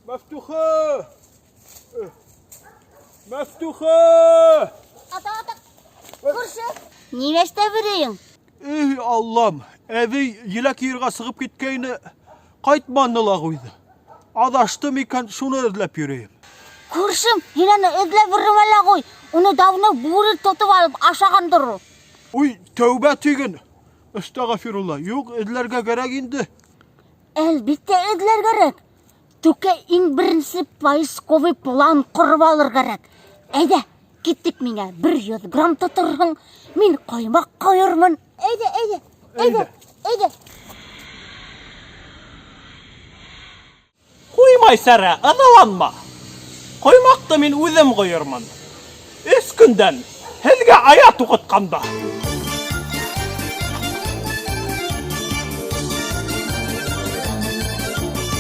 Мәфтуха! Мәфтуха! Ата, ата. Күрше. Нимә эшләп йөрөйөң? Эй, Аллам, әбей еләк йыйырға сығып киткәйне, ҡайтманы ла ҡуйҙы. Аҙашты микән, шуны эҙләп йөрөйөм. Күршем, һин аны эҙләп йөрөмә лә ҡуй. Уны давно бүре тотоп алып ашағандыр ул. Уй, тәүбә тиген. Әстәғәфирулла. Юҡ, эҙләргә кәрәк инде. Әлбиттә эҙләр кәрәк. Түкә иң беренсе поисковый план ҡороп алыр кәрәк. Әйҙә, киттек миңә 100 грамм тоторһоң, мин ҡоймаҡ ҡойормон. Әйҙә, әйҙә, әйҙә, әйҙә. Ҡуй, Майсәрә, ыҙаланма. Ҡоймаҡты мин үҙем ҡойормон. Өс көндән һеҙгә аят уҡытҡанда.